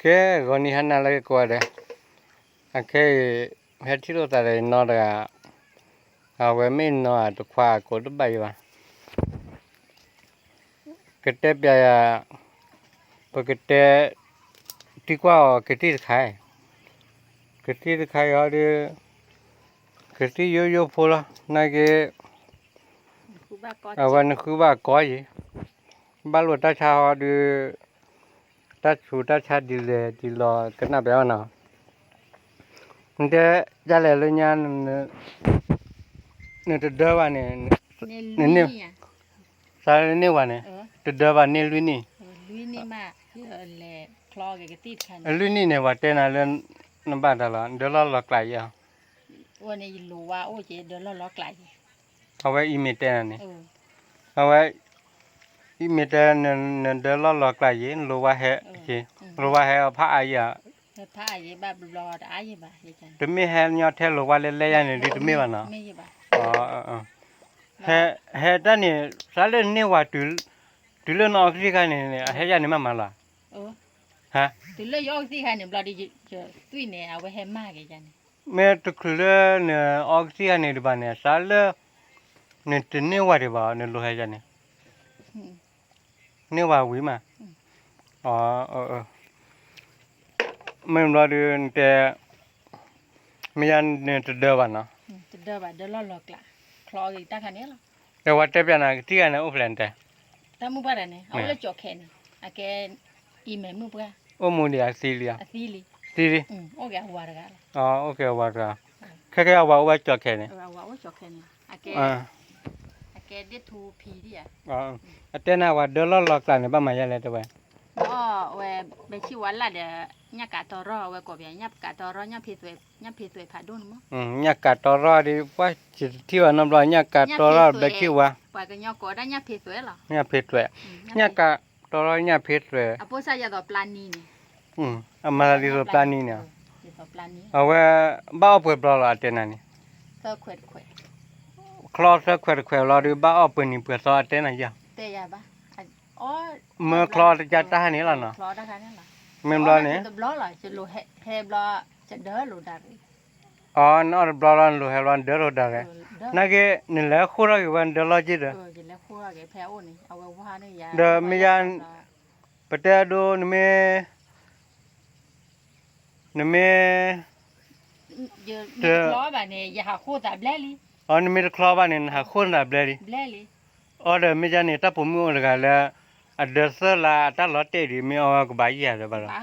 ကဲ ဂီၤနံၤဟါနၤလၢကိးဂၤဒဲး, အခဲအံၤ ဟဲထံၣ်လိာ်သးဒီးယနီၢ်တဂၤ, အဝဲမ့ၢ်နီၢ်အတခွါအကိးတဘၣ်ယံၤဘၣ်. ကတဲပျးယၤ, ပကတဲ သံကွၢ်အီၤကသံၣ်တခါအံၤ, ကသံၣ်တခါအံၤဟီဒီး ကသံၣ်ယိယိဖိလီၤ နာ်က့ အဝဲနဃုဘၣ်ကီယံၤ, ဘၣ်လိာ်တၢ်ဆါဟီဒီး တၢ်ဆူးတၢ်ဆါဒ်လဲၣ်ဒ်လဲၣ်ကနၣ်ပျးအီၤနီၤ. နတဲဒ်လဲၣ်လၢညါ နတဒၢဘၣ်န့ၣ်, နန့ၢ်, စးလၢန့ၢ်ဝဲန့ၣ်, တဒၢဘၣ်န့ၢ်လွံၢ်နံၣ်, လွံၢ်နံၣ်န့ၣ် ပှၤတဲနၤလၢ နဘၣ်တၢ်လီၤ ဒၢလီၢ်လီၤကျးယံၤ, အဝဲအံၤမ့ၢ်တဲနၤန့ၣ်, အဝဲ အံၤမ့ၢ်တဲ နဒၢလီၢ်လီၤကျးယံၤ လိၤဝါဟဲ, လိၤဝါဟဲအီၤဖးအါယံၤဧါ, တမ့ၢ်ဟဲညီထဲလိၤဝါလဲၤလဲၤယါန့ၣ်ဒ်တမ့ၢ်ဘၣ်နီၤ, ဟဲတၢ်န့ၣ် စးလၢန့ၢ်ဝဲ တုၤလၢနအီကသံၣ်ခါန့ၣ် အဟဲယါန့ၣ်မးမးလီၤ, ဟါ, မ့ၢ်တချုးလၢ နအီကသံၣ်ခါန့ၣ်ဒံးဘၣ်န့ၣ် စးလၢ နတန့ၢ်ဝဲဒံးဘၣ် နလိၤဟဲယါန့ၣ်, န့ၢ်ဝဲဝံၤမး, မ့ၢ်ဘျီဒုးနတဲ, မ့ၢ်ယါနတဒၢဘၣ်နီၤ, တဝဲတဲပျးနၤကသံၣ်ဂၤန့ၣ်အိၣ်ဖျဲၣ်နတဲ, တၢ်မုၢ်ပှၢ်တဂၤန့ၣ် အိၣ်လၢကၠီၣ်ခဲန့ၣ်, အကဲ, အိၣ်မူဒံးအသံလံဧါ, သံလံ, သံလံ, အိၣ်က့ၤအဝၤတဂၤ, ခဲကဲအဝၤအိၣ်ဝဲကၠီၣ်ခဲန့ၣ်, အကဲဒ်ထူဖံဒံးဧါ, အတဲနၤဝဲဒၢလီၢ်လီၤကျးန့ၣ် ဘၣ်မၤယါလဲၣ်တဲဝဲ, ဝဲဘဲဆံၣ်ဝါလၢ်ဒီး ညၣ်ကးတီရီၣ် အဝဲကိးပှၤ ညၣ်ကးတီရီၣ် ညၣ်ဖံးသွဲးဖးဒိၣ်န့ၣ်မး, ညၣ်ကးတီရီၣ်ဒ်ပှၤစံးတထံၣ်ဘၣ်နီတဘျီ ညၣ်ကးတီရီၣ်ဘဲဆံၣ်ဝါ, ပှၤကညီကိးဒၣ်ညၣ်ဖံးသွဲးလီၤ, ညၣ်ဖံးသွဲး, ညၣ်ကးတီရီၣ်ညၣ်ဖံးသွဲး, အမၤသးဒ်သိးပျၢ်နံၤန့ၣ်, အဝဲ ဘၣ်အီၣ်ပှဲၤဘျီလီၤအတဲနၤန့ၣ်, ချီသၢခွဲးတခွဲးလီၤဒီး ဘၣ်အီၣ်ပှဲၤနံၤပှဲၤသီအတဲနၤယါ, မၢချီတကါတၢ်ဟါန့ၣ်လီၤနီၤ, မ့ၢ်ဘျီန့ၣ်, အီ နအီၣ်တဘျီလီၤ နလိၤဟဲဘျီ နဒၢလိာ်ဒၣ်ရ့ၣ်, နာ်က့ နလဲၤဃိထီၣ်က့ၤဝဲ နဒၢလီၤက့ၤဒီး, ဒီးမ့ၢ်ယါ, ပတဲအဒိ နမ့ၢ် နမ့ၢ် အီ နမ့ၢ်တချီဘၣ်န့ၣ် နဟးဃိနသးဘျဲလံ, အီဒီးမ့ၢ်ဒ်န့ၣ် တၢ်ပိာ်မုၣ်အိၣ်တဂၤလၢ အဒၢသၢလါအတၢ်လီၤတဲာ်ဒံး မ့ၢ်အီဝဲကဘၣ်ယံာ်ဧါဒီးဘၣ်လီၤ,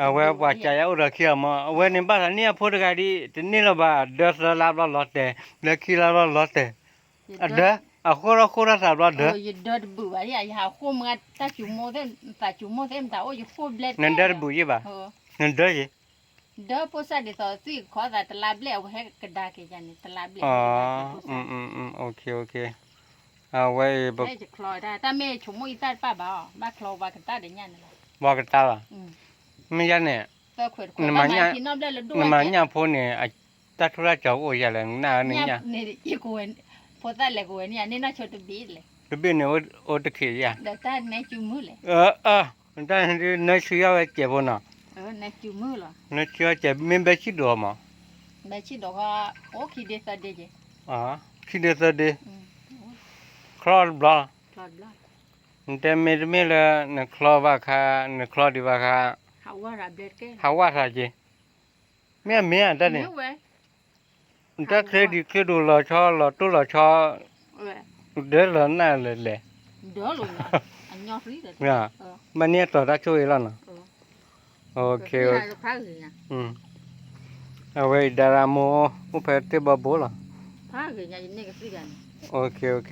အဝဲပှၤကးယၤအိၣ်ဒီးခံဂၤမး အဝဲန့ၣ်ဘၣ်သးန့ၢ်အဖိတဂၤဒ် တန့ၢ်လၢၤဘၣ် ဒၢသၢလါဘျီလီၤတဲာ် ဒၢခံလါဘျီလီၤတဲာ်, အဒၢ အဃိထီၣ်ဃိထီၣ်သးဘျီဒၢ, နဒၢတဘူၣ်ယံၤဘၣ်, နဒၢယံၤ, ဒၢဖိစၢ်ဒ်သိးသွံၣ်ခီသးတလါဘျဲၣ် အဝဲဟဲကဒါက့ၤယၤန့ၣ် တလါဘျဲၣ်, အဝဲအံၤ တၢ်မ့ၢ်ဆိကမိၣ်အံသၣ်တပၣ်ဘၣ်အီၤ ဘၣ်ချီဝါကတၢၢ်ဒီးညၣ်န့ၣ်လီၤ, ဝါကတၢၢ်လီၤ, မ့ၢ်ယါန့ၣ်, နမၤညၣ်ဖိန့ၣ် တၢ်ထူးတၢ်ကီၤအိၣ်ယၤလဲၣ် နနၢ်, ဖိသၣ်လဲၤကဝဲၤန့ၣ် န့ၢ်နီၢ်ဆိတဘ့ၣ်လဲၣ်, တဘ့ၣ်န့ၣ်အိၣ်တခ့ယါ, တၢ်နၢဆူမုၢ်လဲၣ်, တၢ်နၢဆူယါဝဲစဲးဖိနီၤ, နၢဆူယါစဲး မ့ၢ်ဘဲဆံၣ်ဒိးမး, ဘဲဆံၣ်ဒိးခီ အိၣ်ခံဒ့သၢဒ့က့ၤ, ခံဒ့သၢဒ့, ချီတဘျီ, နတဲမ့တမ့ၢ်လၢ နချီဘၣ်ခါ, နချီဒံးဘၣ်ခါ, ဟးဝါသးက့ၤ, မ့ၢ်အမ့ၢ်တၢ်န့ၣ်, နတၢ်ချ့ဒံးချ့ဒိၣ်လီၤဆီ လီၤတိၢ်လီၤဆီ, ဒၢလီၤနၢ်လဲၣ်လဲၣ်, ဘၣ်န့ၣ်အတီၤတၢ်ဆိၣ်ဂ့ၤလီၤနီၤ, အဝဲအံၤ ဒါရၤမိၢ် အိၣ်ဖဲသ့ၣ်ဘီဘိလီၤ,